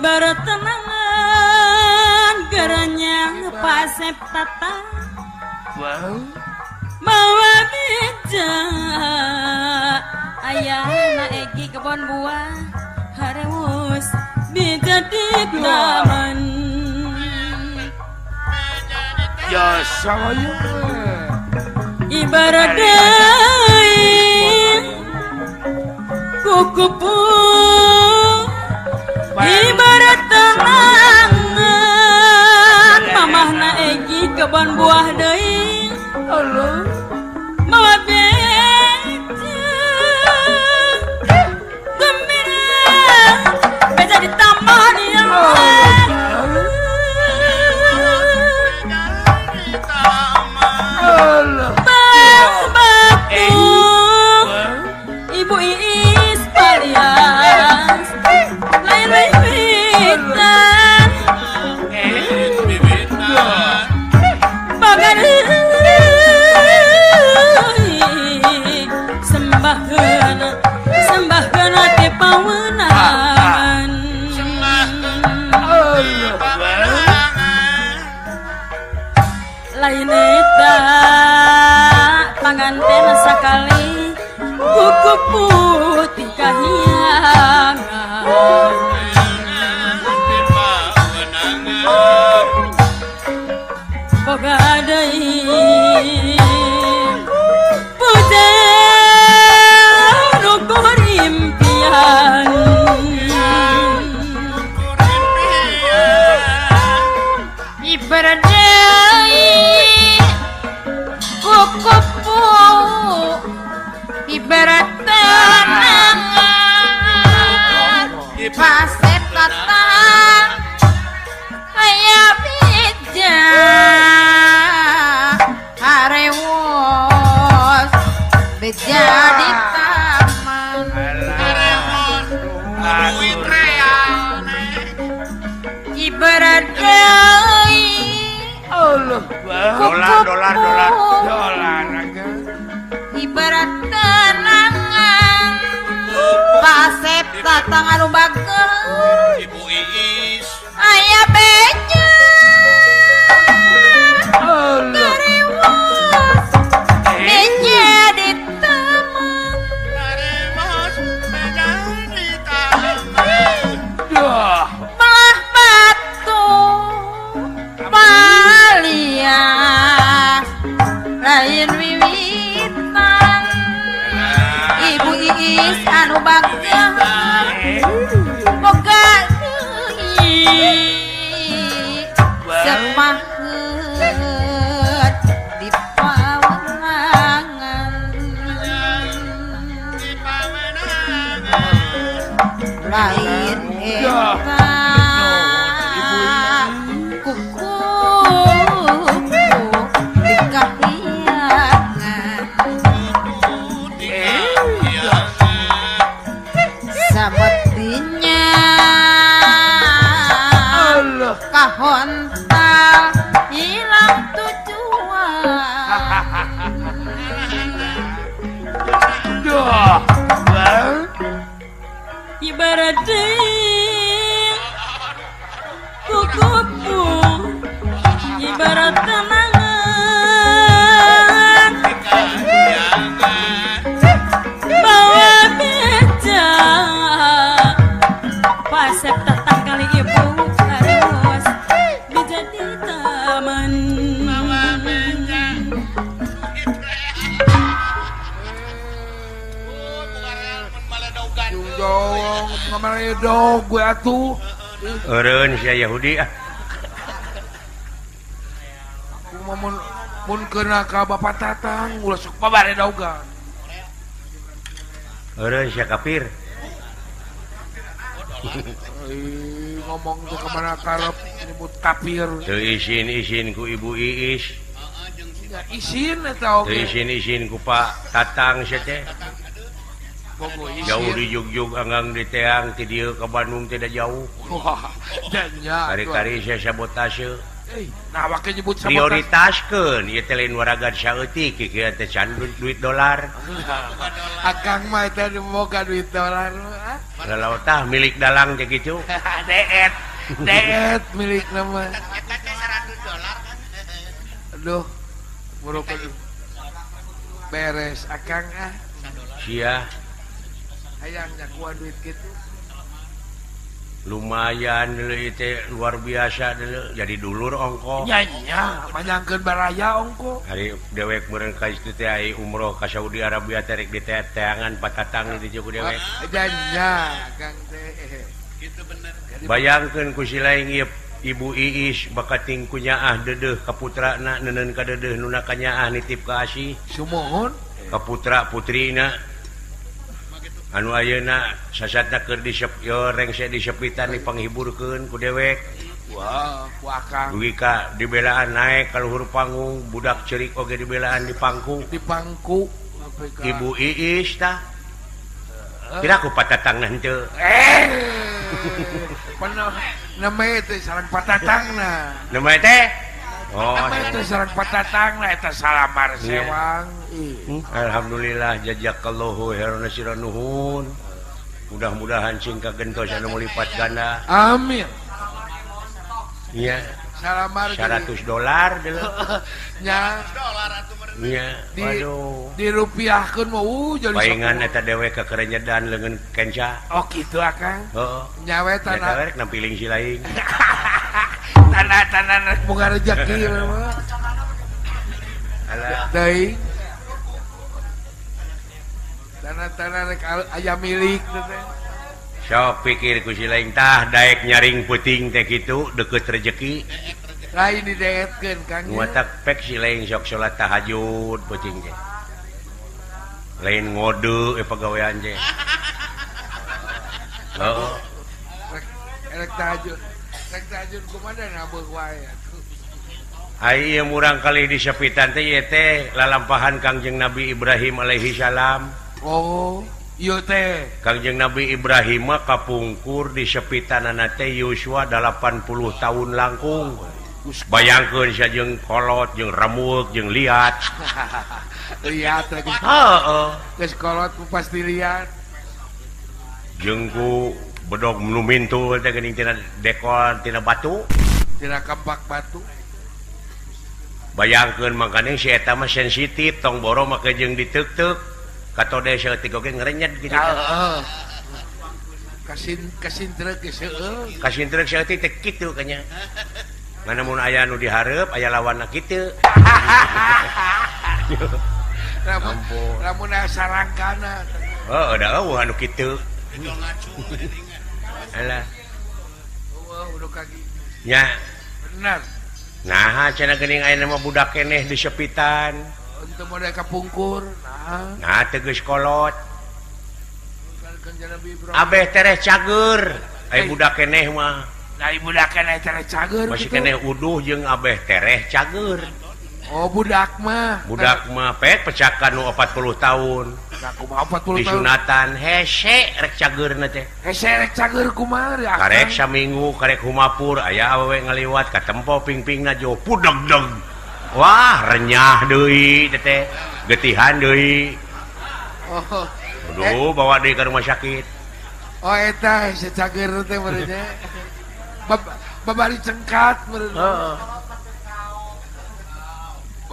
Ibarat tenangan geranyang pasep tata mawa beja ayahna Egi kebon buah harewos bija di taman jasa ibarat deui kukupu ibarat tenangan mamahna Egi kebon buah deui mawa beja gembira beja di taman ya batu Ibu Iis palias lain wiwitan bagan sembahkeun sembahkeun ti pawenangan lain eta panganten sakali kuku putih kahiangan boga deui puja ukur impian ibarat deui kukupu ibarat tenangan pasep tatang aya bija harewos beja di taman ibarat deui dolar dolar dolar dolar ibarat tenangan pasep tatang anu bageur Ibu Iis aya beja garewos beja di taman garewos beja di taman belah batu palias lain wiwitan Ibu Iis anu bageur boga deui semaheut di pawenangan lain eta kuku di kahiangan sametinya kahontal hilang tujuan ibarat deui kukupu ibarat tenangan bawa beja pasep tatang kali ibu harus beja di taman bawa beja dong gue atuh eureun sia Yahudi ah kumaha mun keuna ka Bapak Tatang ulah sok babaredogan eureun sia kafir ngomong tuh kemana karep nyebut kafir teu isin-isin ku Ibu Iis isin eta oge teu isin-isin ku Pak Tatang sia teh jauh di Jugjug anggang di Teang ti dieu ka Bandung tidak jauh. Kari-kari saya sabotase. Nah wake nyebut sabotas. Prioritaskeun ieu teh lain waragan saeutik kieu teh can duit dolar. Akang mah eta boga duit dolar. Lalau tah milik dalang teh kitu. Deet. Deet milik nama. Eta teh 100 dolar kan. Aduh. Boro beres akang ah. Sia. Hayang nyakuan duit kitu. Lumayan dulu itu luar biasa dulu jadi dulur ongko nya nya panjangkeun baraya ongko hari dewek meureun ka itu teh ai umroh ka Saudi Arabia teh rek diteteangan patatang di dieu ku dewek nya nya Kang teh kitu bener bayangkeun ku si laing ieu Ibu Iis bakating ku nyaah deudeuh ka putrana neuneun ka deudeuh nu ka nyaah nitip ka asih sumuhun ka putra putrina anu ayeuna sasatna keur rengse disepitan dipanghiburkeun ku dewek. Wah, ku akang. Dugi ka dibelaan naek ka luhur panggung, budak ceurik oge dibelaan di pangku. Di pangku. Ibu Iis tah. Kira ku patatangna henteu. Penuh neme teh sareng patatangna. Neme teh? Oh, neme teh sareng patatangna eta salamar sewang. Alhamdulillah jazakallahu khairan nuhun. Mudah-mudahan sing kagentos anu melipat ganda. Amin. Iya. Salamar $100 deuleu. Nya. Nya. Waduh. Dirupiahkeun mah jadi paingan eta dewek ka kerenyedan leungeun kenca. Oh kitu akang. Heeh. Nya we tanah. Eta rek nampiling si laing. Tanah-tanah rek boga rezeki mah. Alah. Teuing. Tanah-tanah rek aya milik teh. Sok pikir ku si laing tah daek nyaring peuting teh kitu deukeut rejeki. Lain dideetkeun Kang. Nguatak pek si laing sok salat tahajud peuting teh. Lain ngode pagawean teh. Heeh. Rek tahajud. Rek tahajud kumaha nabeuh wae atuh. Ai ieu murang kali di sepitan teh ieu teh lalampahan Kangjeng Nabi Ibrahim alaihi salam. Oh, ieu teh Kangjeng Nabi Ibrahim mah kapungkur di sepitanana teh Yuswa 80 tahun langkung. Bayangkeun sia jeung kolot jeung remuek jeung liat. Liat lagi. Heeh. Geus kolot pasti liat. Jeung ku bedog nu mintul teh geuning tina dekor tina batu, tina kampak batu. Bayangkeun mangkaning si eta mah sensitif tong boro make jeung diteuk-teuk. Katode saeutik oge ngerenyet kitu. Heeh. Kasin truk geus heueuh. Kasin truk saeutik teh kitu kanya. Ngan mun aya nu dihareup aya lawanna kitu. Lamun aya sarangkana. Heueuh da eueuh anu kitu. Alah. Eueuh udah kaki. Nya. Bener. Naha cenah geuning aya mah budak keneh di sepitan. Untuk modal kapungkur. Nah, nah tegas kolot. Abeh tereh cager. Ai budak keneh mah. Nah, budak keneh tereh cager. Masih keneh uduh jeung abeh tereh cager. Oh, budak mah. Budak mah pek pecakan nu 40 tahun. Nah, kumaha 40 tahun? Disunatan hese rek cageurna teh. Hese rek cager kumaha? Karek saminggu, karek humapur aya awewe ngaliwat katempo pingpingna jo pudeg-deg. Wah, renyah deui teh, getihan deui. Oh. Aduh, bawa deui ka rumah sakit. Oh, eta hese cager teh meureun nya. Babari cengkat meureun. Heeh.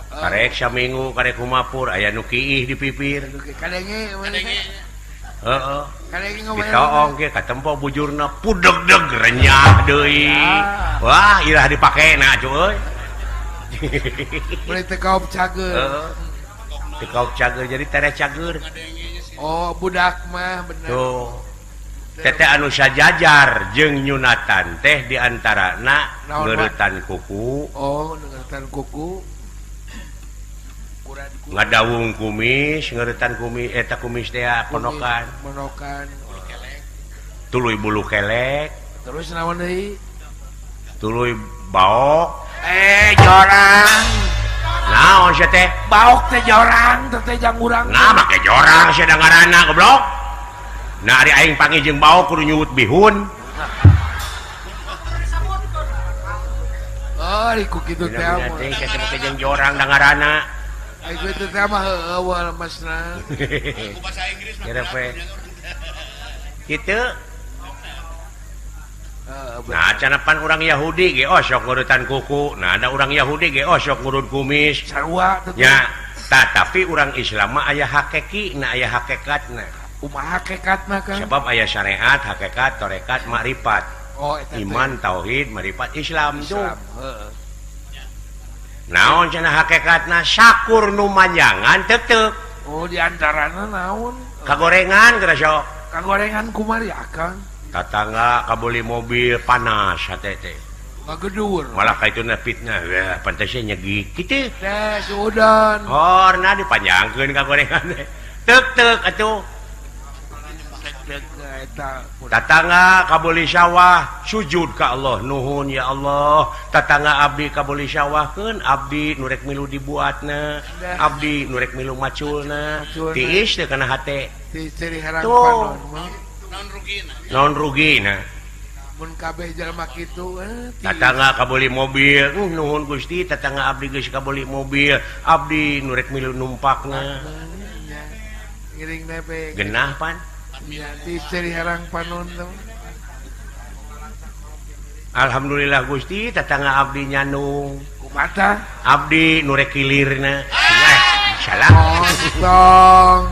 Karek saminggu, karek humapur aya nu kiih di pipir. Kadenge meureun. Heeh. Kadenge ngomong. Ditoong ge katempo bujurna pudeg-deg renyah deui. Wah, irah dipakena atuh euy. Boleh tekaop cager. Tekaop cager jadi tereh cager. Oh, budak mah bener. Tuh. Teteh anu sajajar jeung nyunatan teh diantarana ngeuretan kuku. Oh, ngeuretan kuku. Ngadawung kumis, ngeuretan kumis eta kumis teh ponokan. Ponokan. Tuluy bulu kelek. Terus naon deui? Tuluy baok. Jorang. Naon sia teh? Baok teh jorang, teh jang urang. Nah, make jorang sia da ngaranna goblok. Nah, ari aing panggih jeung baok kudu nyuwut bihun. Oh, Ari ku kitu teh mah. Teh teh make jeung jorang da ngaranna. Ai kitu teh mah heueuh lemesna. Ku bahasa Inggris mah. Kitu. Nah, canapan orang Yahudi ge osok ngurutan kuku. Nah, ada orang Yahudi ge osok ngurut kumis. Sarua nya. Tah, tapi orang Islam mah aya hakeki, na aya hakikatna. Kumaha hakikatna Kang? Sebab aya syariat, hakikat, tarekat, makrifat. Oh, eta teh. Iman, tauhid, makrifat, Islam tuh. Islam, heeh. Naon cenah hakikatna? Sakur nu manjangan teuteup. Oh, di antarana naon? Kagorengan geura sok. Kagorengan kumari Akang? Tatangga kabeli mobil panas hate teh. Ngagedur. Malah ka itu fitnah. Wah, pantasnya nyegik kitu. Teh sudan. Horna dipanjangkeun kagorengan teh. Teuk-teuk atuh. Eta Tatangga kabeli sawah sujud ka Allah, nuhun ya Allah. Tatangga abdi kabeli sawah keun abdi nu rek milu dibuatna, abdi nu rek milu maculna. Tiis teh kana hate. Tiis ciri herang Tuh. panon mah. Naon rugina? Naon rugina? Mun kabeh jalma kitu Tatangga kabeli mobil, nuhun Gusti, tatangga abdi geus kabeli mobil, abdi nu rek milu numpakna. Ngiring nebeng. Genah pan. Ya, tiis ciri herang panon teh. Alhamdulillah Gusti, tatangga abdi nyanung. Kumaha? Abdi nu rek kilirna. Salah. Otong.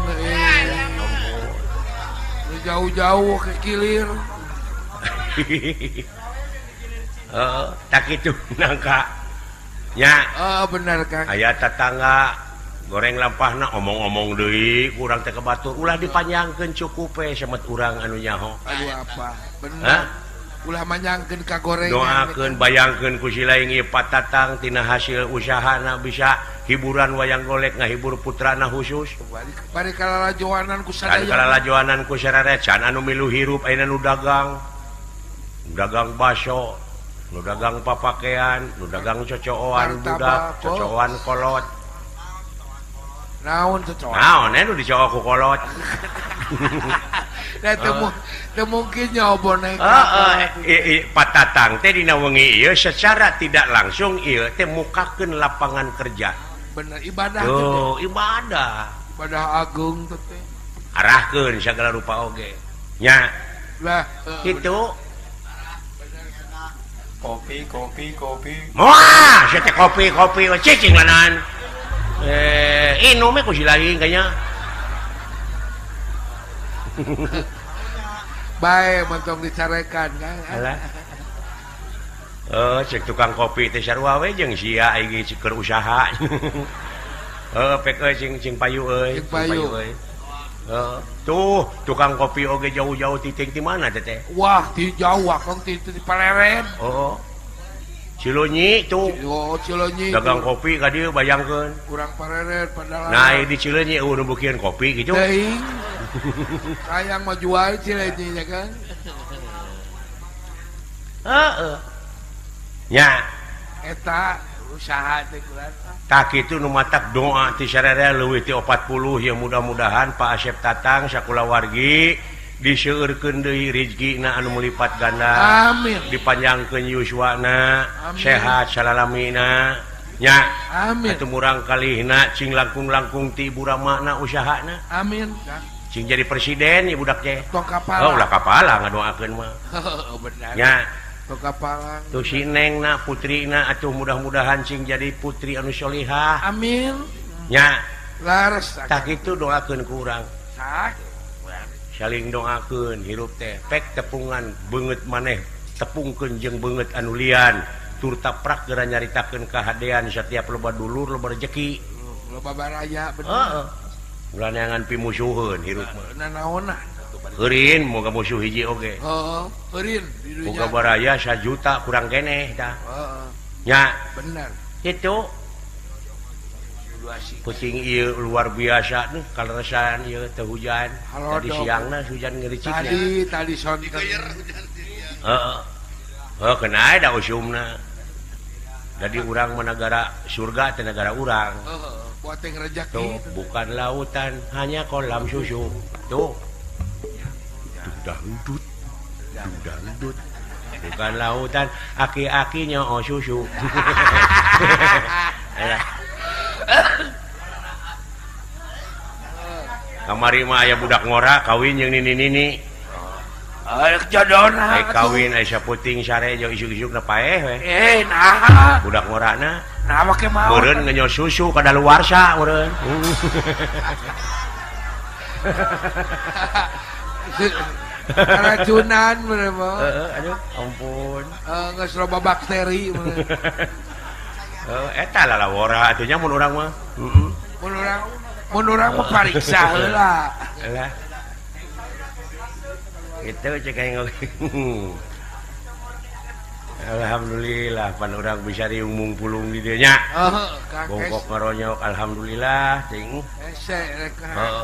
Jauh-jauh ke kilir. Heeh, tak kitu nangka. Nya. Oh, bener Kang. Aya tatangga goreng lampahna omong-omong deui urang teh ka batur ulah dipanjangkeun cukup we samet urang anu nyaho. Aduh apa? Bener. Hah? Ulah manjangkeun ka gorengan. Doakeun bayangkeun ku si lain ieu patatang tina hasil usahana bisa hiburan wayang golek ngahibur putrana khusus. Bari kalalajoanan ku sadaya. Bari kalalajoanan ku sararea can anu milu hirup ayeuna nu dagang. Nu dagang baso, nu dagang papakean, nu dagang cocooan budak, cocooan kolot. Naon cocooan? Naon nu dicoo ku kolot. Nah, teu mungkin nyoba boneka. Heeh, patatang teh dina wengi ieu secara tidak langsung ieu teh mukakeun lapangan kerja. Bener ibadah. Tuh, ibadah. Ibadah agung teh. Arahkeun sagala rupa oge. Nya. Lah, kitu. Kopi, kopi, kopi. Moal, sia teh kopi, kopi, cicing lanan. Inum ku si lain kayaknya. Bae mentong dicarekan kan. Alah. Cek tukang kopi teh sarua we jeung sia ai ge keur usaha. Pek euy cing payu euy. Cing payu euy. Tuh tukang kopi oge jauh-jauh titik di mana teh teh? Wah, ti jauh akang ti di Paleren. Oh. Cileunyi tuh. Oh, Cileunyi. Dagang kopi ka dieu bayangkeun. Kurang Paleren padahal. Nah, di Cileunyi eueuh nu beukian kopi gitu. Teuing. Sayang mah jual Cileunyi nya kan. Heeh. Nya eta usaha teh kurang. Tah kitu nu matak doa ti sararea leuwih ti 40 ya mudah-mudahan Pak Asep Tatang sakulawargi diseueurkeun deui rezekina anu melipat ganda. Amin. Dipanjangkeun yuswana, sehat salalamina. Nya. Amin. Atuh murang kalihna cing langkung-langkung ti ibu ramana usahana. Amin. Cing jadi presiden ieu budak teh. Tong kapala. Oh, ulah kapala ngadoakeun mah. Heeh, bener. Nya. Tong kapalang. Tuh si Neng na putrina atuh mudah-mudahan cing jadi putri anu sholihah. Amin. Nya. Laras. Tah kitu doakeun ku urang. Sah. Saling doakeun hirup teh pek tepungan beungeut maneh tepungkeun jeung beungeut anu lian tur taprak geura nyaritakeun kahadean setiap loba dulur loba rejeki loba baraya bener. Heeh. Ulah neangan pimusuheun hirup mah. Nanaonan Heurin moga musuh hiji oge. Heeh, heurin di dunya. Moga baraya 1 juta kurang keneh tah. Heeh. Nya. Bener. Kitu. Puting ieu luar biasa nih kaleresan ieu teu hujan. Tadi siangna hujan ngericik. Tadi sonten. Heeh. Heuh kena da usumna. Jadi urang mah negara surga teh negara urang. Heeh, buat yang rejeki. Tuh, bukan lautan, hanya kolam susu. Tuh. Dangdut. Dangdut. Bukan lautan aki-aki nyoo susu. Kamari mah aya budak ngora kawin jeung nini-nini. Arek jodona. Ai kawin aya saputing sare jeung isuk-isukna paeh we. Naha. Budak ngorana. Nah make maot. Meureun ngenyo susu kadaluarsa meureun. Keracunan meureun mah. Heeh, aduh, ampun. Geus loba bakteri meureun. Heeh, eta lalawora atuh nya mun urang mah. Heeh. Mun urang mah pariksa heula. Lah. Itu cek aing oge. Alhamdulillah pan urang bisa riung pulung di dieu nya. Heeh, Kang. Bongkok ngaronyok alhamdulillah ting. Hese rek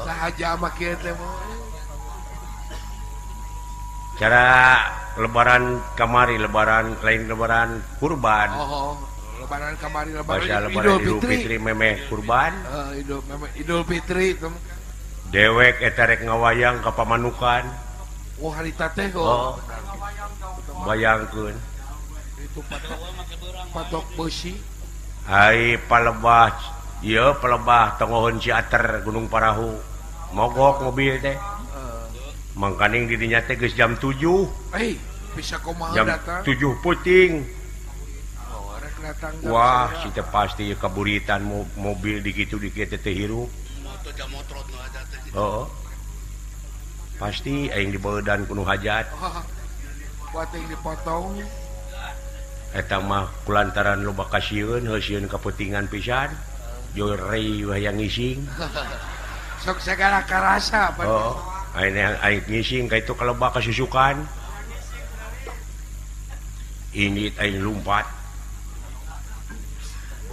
sahaja mah kieu teh mah. Cara lebaran kamari lebaran lain lebaran kurban. Oh, lebaran kamari lebaran Idul Fitri memeh kurban. Heeh, Idul Fitri dewek eta rek ngawayang ka pamanukan. Oh, harita teh oh. Bayangkeun. Itu patok besi. Ai palebah ieu palebah tongoheun Ciater Gunung Parahu. Mogok mobil teh. Mangkaning di dinya teh geus jam 7. Bisa kumaha jam datang? 7 puting. Oh, rek datang. Wah, si teh pasti kaburitan mobil dikitu dikieu teh hirup. Heeh. Pasti aing dibaeudan ku nu hajat. Buat yang dipotong. Eta mah kulantaran loba kasieun, heuh kaputingan pisan. Jore hayang ngising. Sok sagala karasa. Oh, aing aing ngising ka itu kaleba kasusukan. Ini aing lumpat.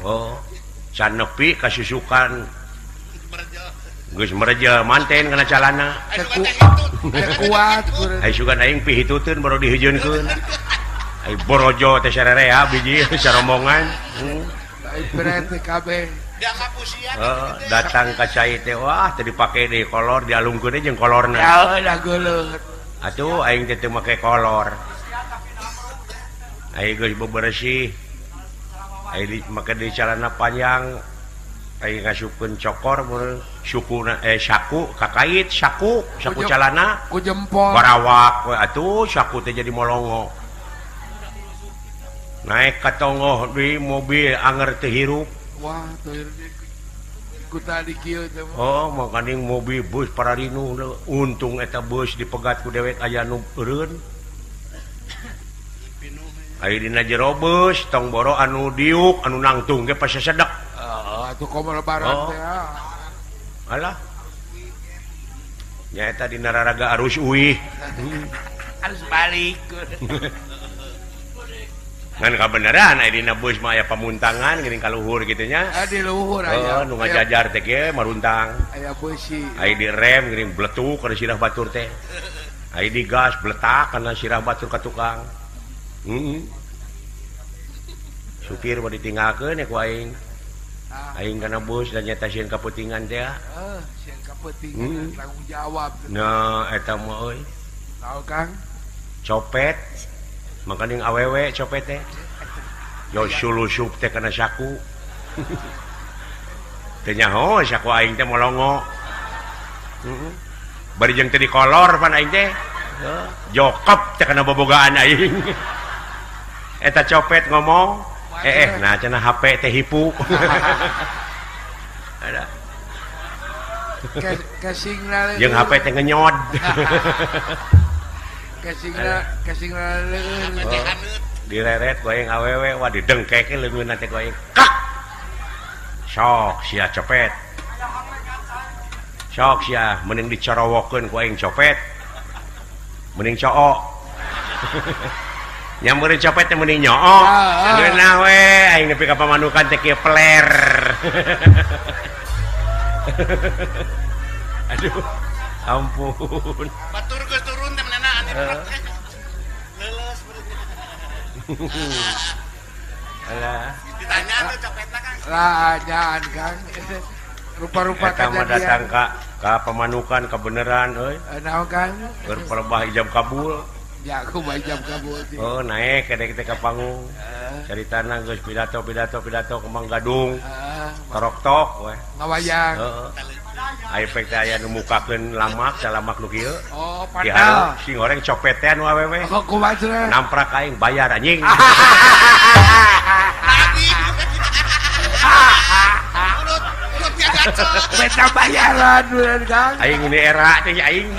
Oh, can nepi kasusukan. Geus mereja manten kana calana. Kuat. Ai sugan aing pihituteun baru diheujeunkeun. Ai borojo teh sarerea biji sarombongan. Ai beret teh kabeh. Datang ka cai teh wah teu dipake deui kolor dialungkeun jeung kolorna. Ya da geuleuh. Atuh aing teh teu make kolor. Ai geus bebersih. Ai make deui calana panjang. Aing ngasupkeun cokor mun sukuna saku kakait saku saku calana ku jempol barawak we atuh saku teh jadi molongo. Naik ka tonggoh di mobil anger teu hirup. Wah, teu hirup ku tadi kieu teh. Oh, makaning mobil bus pararinu untung eta bus dipegat ku dewek aya nu eureun. Aya dina jero bus tong boro anu diuk anu nangtung ge pasesedek. Atuh komo lebaran teh. Alah. Nyaeta dina raraga arus uih. Arus balik. Ngan kabeneran aya dina bus mah aya pamuntangan geuning ka luhur kitu nya. Ah di luhur aya. Heeh, nu ngajajar teh ge maruntang. Aya beusi. Aya di rem geuning bletuk kana sirah batur teh. Aya di gas bletak kana sirah batur ka tukang. Heeh. Supir mah ditinggalkeun ku aing. Aing kana bus dan nyata sieun kaputingan teh. Heeh, sieun kaputingan tanggung jawab. Nah, eta mah euy. Naon Kang? Copet. Makaning awewe copet teh. Yo sulusup teh kana saku. Teu nyaho saku aing teh molongo. Heeh. Bari jeung teh dikolor pan aing teh. Jokep teh kana bobogaan aing. Eta copet ngomong nah cenah HP teh hipu. Ada. Kasingna jeung HP teh ngenyod. Kasingna leueun. Direret ku aing awewe wah didengkekeun leungeunna teh ku aing. Kak. Sok sia copet. Sok sia mending dicorowokeun ku aing copet. Mending cook. Nyameureun copet teh mending nyook. Geunah we aing nepi ka pamanukan teh kieu peler. Aduh, ampun. Batur geus turun teh menana ane truk teh. Leuleus beureuh. Alah. Ditanya tuh copetna Kang. Lah, anyaan Kang. Rupa-rupa kejadian. Datang ka pamanukan kebeneran euy. Naon Kang? Keur pelebah ijab kabul. Ya aku ijab kabul. Oh naik kedek teh ka panggung. Caritana geus pidato pidato pidato kembang gadung. Torok-tok we. Ngawayang. Heeh. Aya pek teh aya nu mukakeun lamak salamak nu kieu. Oh, padahal sing goreng copetean nu awewe. Kok kumaha cenah? Namprak aing bayar anjing. Beta bayaran duren Kang. Aing ini era teh aing.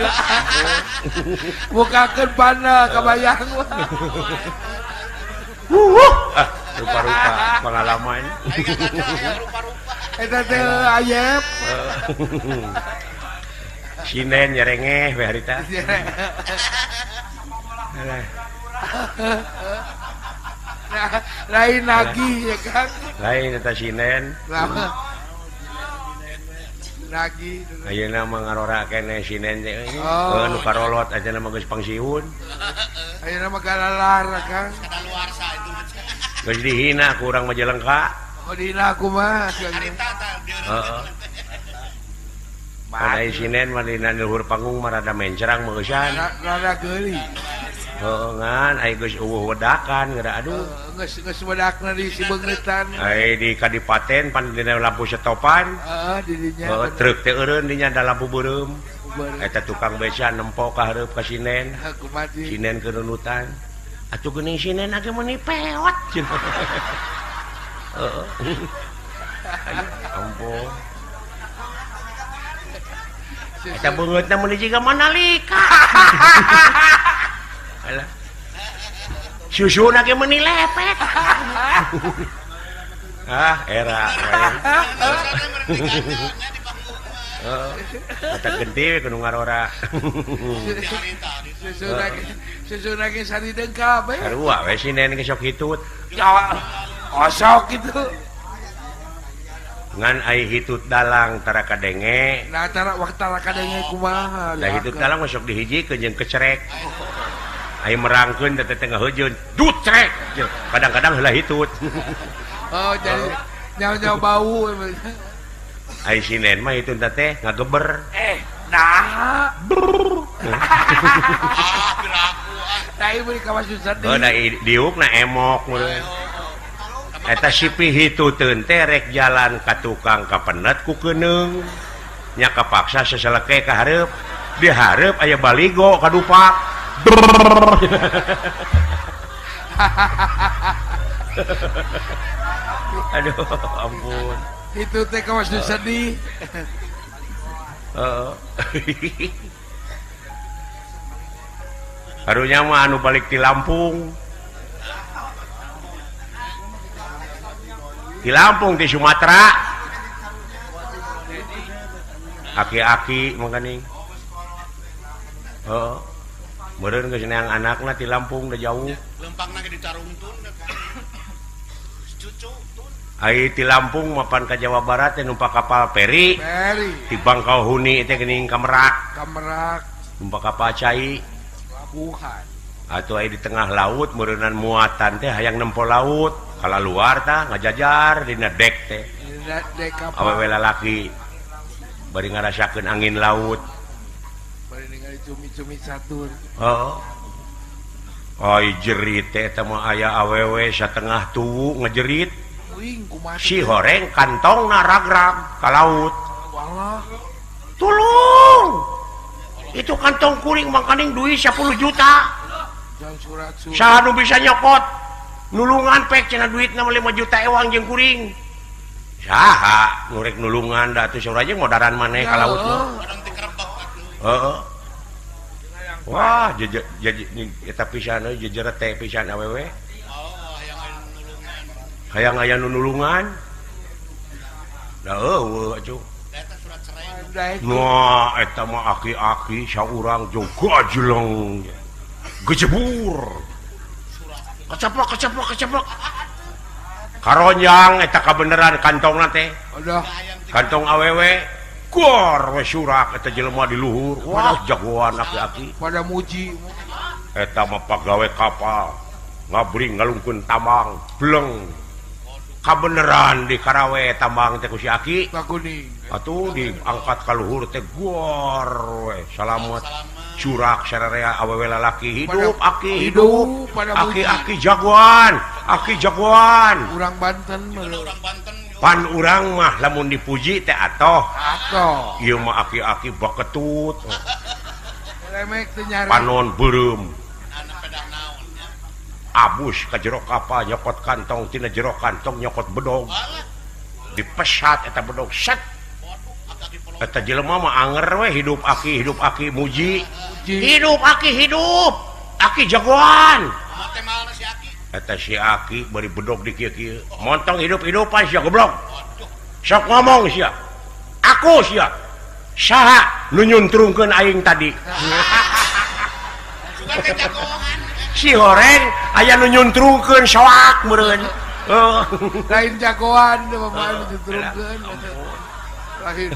Mukakeun pana kabayang. Ah, rupa-rupa pengalaman. Eta teh ayep. Sinen nyerengeh we harita. Lain lagi ya Kang. Lain eta sinen. Lagi. Ayeuna mah ngarora keneh sinen teh euy. Heuh nu karolot aja mah geus pangsiun. Ayeuna mah galalar Kang. Kadaluarsa itu. Geus dihina ku urang Majalengka. Oh dihina kumaha? Harita tah heeh. Padahal sinen mah dina luhur panggung mah rada mencerang meusan. Rada geuli. Heuh ngan aya geus eueuh wedakan geura aduh. Geus geus wedakna di sibeungeutan. Ai di kadipaten pan dina lampu setopan. Heeh di dinya. Heuh truk teh eureun dinya da lampu beureum. Eta tukang beca nempo ka hareup ka sinen. Sinen keununutan. Atuh geuning sinen age meuni peot. Heeh. Ampun. Eta beungeutna meuni jiga Mandalika. Alah. Susuna ge meuni lepek. Ah, era. Heeh. Eta gede kudu ngarora. Susuna ge sarideung kabeh. Sarua we sinen ge sok hitut. Osok gitu. Ngan ai hitut dalang tara kadenge. Nah tara waktu tara kadenge kumaha. Da hitut dalang mah sok dihijikeun jeung kecerek. Ai merangkeun teh teh ngahejeun, dut cerek. Kadang-kadang heula hitut. Oh, jadi nyawa-nyawa bau. Ai sinen mah hitut teh ngageber. Nah. Ah, piraku ah. Tai meuli kawas sedih. Oh, da diukna emok meureun. Eta sipi hituteun teh rek jalan ka tukang kapenet ku keuneung. Nya kapaksa seseleke ka hareup. Di hareup aya baligo kadupak. Aduh, ampun. Itu teh kawas sedih. Heeh. Karunya mah anu balik ti Lampung. Di Lampung di Sumatera. Aki-aki mangkaning. Heeh. Meureun geus neang anakna ti Lampung da jauh. Lempangna ge dicarungtun cucu tun. Ai ti Lampung mapan ka Jawa Barat teh numpak kapal feri. Ti Bangkauhuni teh geuning ka Merak. Ka Merak. Numpak kapal cai. Pelabuhan. Atuh ai di tengah laut meureunan muatan teh hayang nempo laut. Kalaluar tah ngajajar dina dek teh. Dina dek kapal. Awewe lalaki bari ngarasakeun angin laut. Bari ningali cumi-cumi catur. Heeh. Ai jerit teh eta mah aya awewe satengah tuwu ngejerit. Uing kumaha. Si horeng kantongna ragrag ka laut. Wallah. Tulung. Itu kantong kuring mangkaning duit 10 juta. Saha nu bisa nyokot? Nulungan pek cenah duitna 5 juta ewang jeung kuring. Saha nu rek nulungan da atuh saurang jeung modaran maneh ka laut mah. Heeh. Wah, eta pisan euy jejeret teh pisan awewe. Hayang aya nu nulungan. Da eueuh atuh. Nah, eta mah aki-aki saurang jeung gajeleng. Gejebur. Keceplok keceplok keceplok. Karonjang eta kabeneran kantongna teh. Aduh. Kantong awewe gor we surak eta jelema di luhur. Wah, jagoan aki-aki. Pada muji. Eta mah pagawe kapal. Ngabring ngalungkeun tambang, bleng. Kabeneran di Karawe tambang teh ku si Aki. Kuning. Atuh diangkat ka luhur teh gor we salamet. Curak sararea awewe lalaki hidup Aki hidup. Aki-aki jagoan, Aki jagoan. Urang Banten mah. Pan urang mah lamun dipuji teh atoh. Atoh. Ieu mah aki-aki baketut. Remek teh nyari. Panon beureum. Abus ka jero kapal nyokot kantong tina jero kantong nyokot bedog. Dipesat eta bedog set. Eta jelema mah anger we hidup aki muji. Hidup Aki hidup. Aki jagoan. Eta si Aki bari bedog di kieu-kieu. Montong hidup-hidupan sia goblok. Sok ngomong sia. Aku sia. Saha nu nyuntrungkeun aing tadi? Si horeng aya nu nyuntrungkeun soak meureun. Lain jagoan teh mah nu nyuntrungkeun. Lain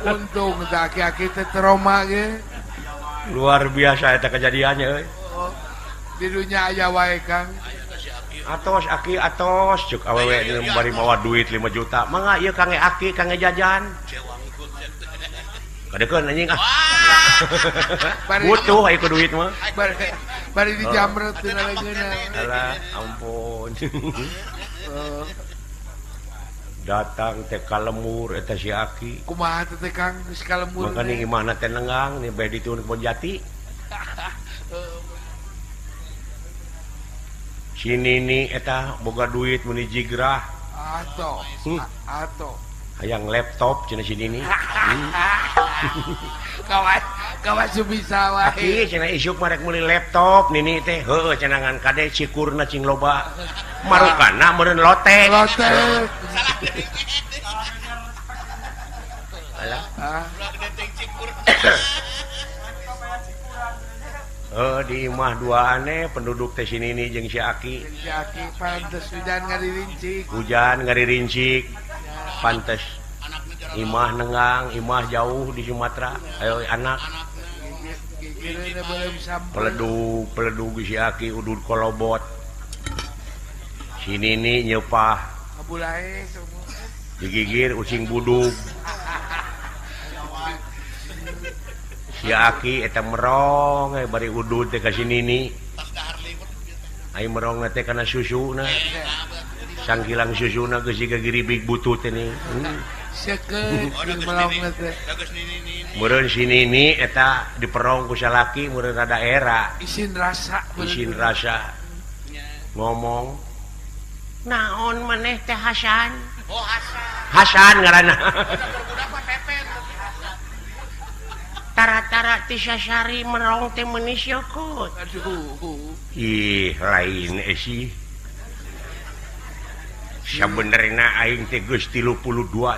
untung teh aki-aki teh trauma ge. Luar biasa eta kejadiannya euy. Di dunya aya wae Kang. Atos Aki atos cuk awewe bari mawa duit 5 juta. Mangga ieu kangge Aki kangge jajan. Kadekeun anjing ah. Butuh aya ku duit mah. Bari dijamret tina leungeunna. Alah ampun. Datang teh ka lemur eta si Aki. Kumaha teh Kang geus ka lemur. Mangkana imahna teh nenggang nih bae dituun Kebon Jati. Si Nini eta boga duit meuni jigrah. Atoh. Atoh. Hayang laptop cenah si Nini. Kawas kawas bisa wae. Aki cenah isuk mah rek meuli laptop Nini teh heueuh cenah ngan kade cikurna cing loba. Marukana meureun lotek. Lotek. Alah. Di imah dua aneh penduduk teh si Nini jeung si Aki. Si Aki pantes hujan ngaririncik. Hujan ngaririncik. Pantes. Imah nenggang, imah jauh di Sumatera. Ayo anak. Peledug, peledug si Aki udud kolobot. Si Nini nyepah. Digigir ucing budug. Si Aki eta merong bari udud teh ka si Nini. Ai merong teh kana susuna. Sangkilang susuna geus siga giribig butut teh ni. Seukeut merong teh. Meureun si Nini eta diperong ku salaki meureun rada era. Isin rasa. Isin rasa. Ngomong. Naon maneh teh Hasan? Oh Hasan. Hasan ngaranna. Tara-tara ti sasari merong teh meuni syokot. Aduh. Ih, lain sih. Sabenerna aing teh geus 32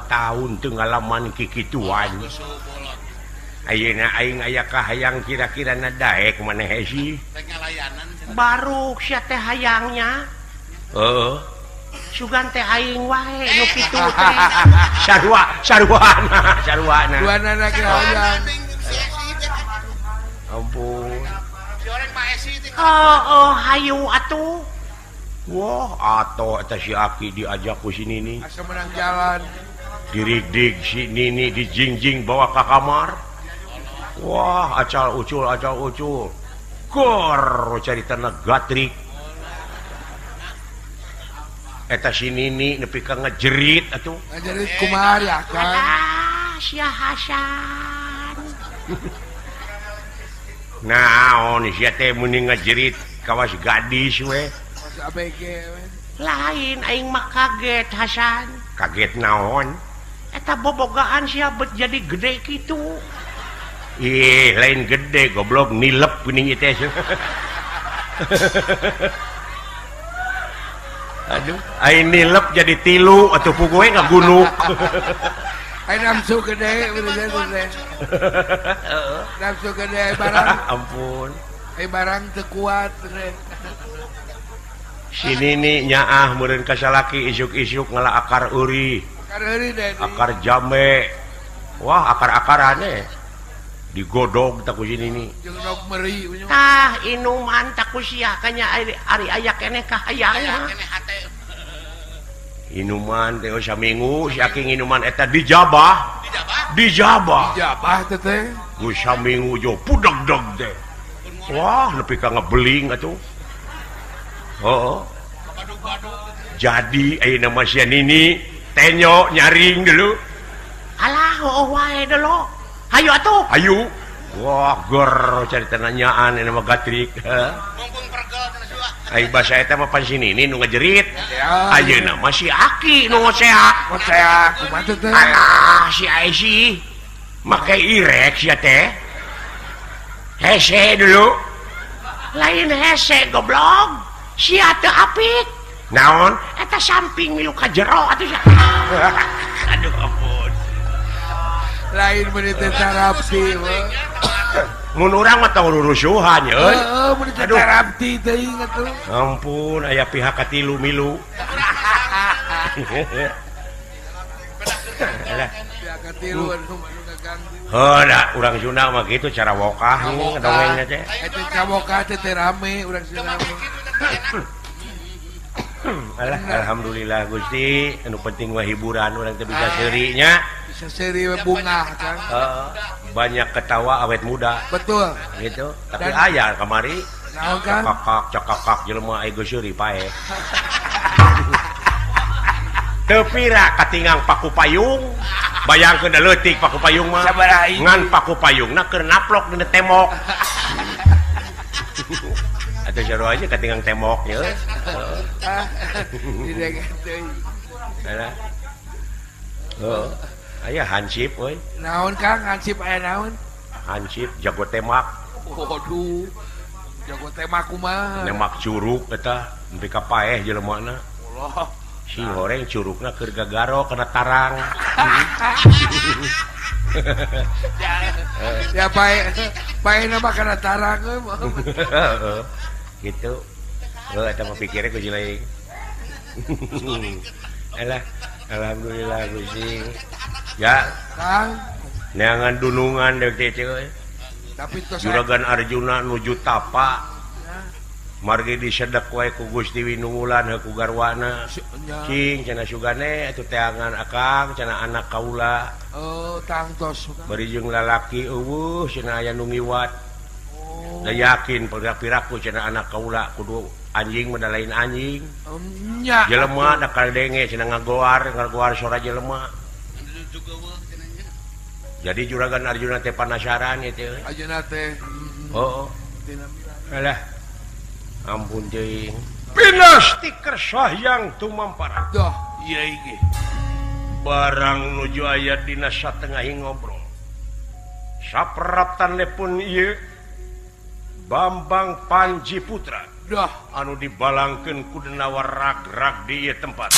tahun teu ngalaman kikituan. Ayeuna aing aya kahayang kira-kira na daek maneh sih. Baruk sia teh hayangnya. Heeh. Sugan teh aing wae nu kitu teh. Sarua, saruana, saruana. Duanana ge hayang. Ampun. Si orang Pak Esi teh. Oh, hayu atuh. Wah, atuh eta si Aki diajak ku si Nini. Asa menang jalan. Dirigdig si Nini dijingjing bawa ka kamar. Wah, acal ucul, acal ucul. Gor caritana gatrik. Eta si Nini nepi ka ngejerit atuh. Ngejerit kumaha ya, Kang? Ah, sia Hasan. Naon sia teh muni ngejerit kawas gadis we. Kawas ABG we. Lain aing mah kaget Hasan. Kaget naon? Eta bobogaan sia bet jadi gede kitu. Ih, lain gede goblok nilep geuning ieu teh. Aduh, aing nilep jadi tilu atuh puguh we ngagunuk. Aing nafsu gede bener teh. Nafsu gede barang. Ampun. Ai barang teu kuat. Si Nini nyaah meureun ka salaki isuk-isuk ngala akar euri. Akar euri deh. Akar jambe. Wah, akar-akarane digodog tak ku si Nini. Jeung dog meri. Tah inuman tak ku sia kanya ari aya keneh ka hayang. Aya keneh hate. Inuman teh saminggu si aki nginuman eta dijabah. Dijabah. Dijabah teh teh. Geus saminggu jo pudeg-deg teh. Wah, nepi ka ngebeling atuh. Heeh. Jadi ayeuna mah sia nini tenyo nyaring dulu. Alah, heueuh wae dulu. Hayu atuh. Hayu. Wah, gor carita nanyaan ayeuna mah gatrik. Mumpung pergel cenah sua. Ai basa eta mah pan si nini nu ngajerit. Ayeuna mah si aki nu ngoseak. Ngoseak kumaha teh? Alah, si Aisyah make irek sia teh. Hese dulu. Lain hese goblok. Sia teu apik. Naon? Eta samping milu ka jero atuh sia. Aduh ampun. Lain meuni teh tarapti. Mun urang mah tong rurusuhan euy. Heeh, mun teh tarapti teuing atuh. Ampun, aya pihak katilu milu. Alah. Pihak katilu anu ngaganggu. Heuh da urang Sunda mah kitu cara wokah dongengna teh. Eta cawokah teh teh rame urang Sunda mah. Alah, alhamdulillah Gusti, anu penting mah hiburan urang teh bisa seuri nya. Bisa seuri bunga Kang. Banyak ketawa awet muda. Betul. Gitu. Tapi aya kamari. Naon Kang? Cakakak cakakak jelema aya geus seuri paeh. Teu pira katingang paku payung. Bayangkeun da leutik paku payung mah. Ngan paku payungna keur naplok dina tembok. Atau jero aja katingang tembok nya. Heeh. Heeh. Aya hansip euy. Naon Kang hansip aya naon? Hansip jago tembak. Waduh. Jago tembak kumaha? Nembak curug eta nepi ka paeh jelemana. Allah. Si horeng curugna keur gagaro kana tarang. Ya paeh paehna mah kana tarang euy. Gitu. Heuh eta mah pikirnya ku jelek. Alah, alhamdulillah Gusti. Ya, Kang. Neangan dunungan deuk teh euy. Tapi tos Juragan Arjuna nuju tapa. Margi disedek wae ku Gusti Winunggulan heuh ku garwana. Cing cenah sugane atuh teangan akang cenah anak kaula. Oh, tangtos. Bari jeung lalaki eueuh cenah aya nu ngiwat. Da yakin piraku cenah anak kaula kudu anjing mah da lain anjing. Nya. Jelema da kadenge cenah ngagoar, ngagoar sora jelema. Jadi Juragan Arjuna teh panasaran ieu teh. Arjuna teh. Heeh. Alah. Ampun teuing. Pinasti kersa hyang tumampara. Doh, ieu ge. Barang nuju aya dina satengahi ngobrol. Sapraptan pun ieu Bambang Panji Putra. Doh, anu dibalangkeun ku denawa rag-rag di ieu tempat.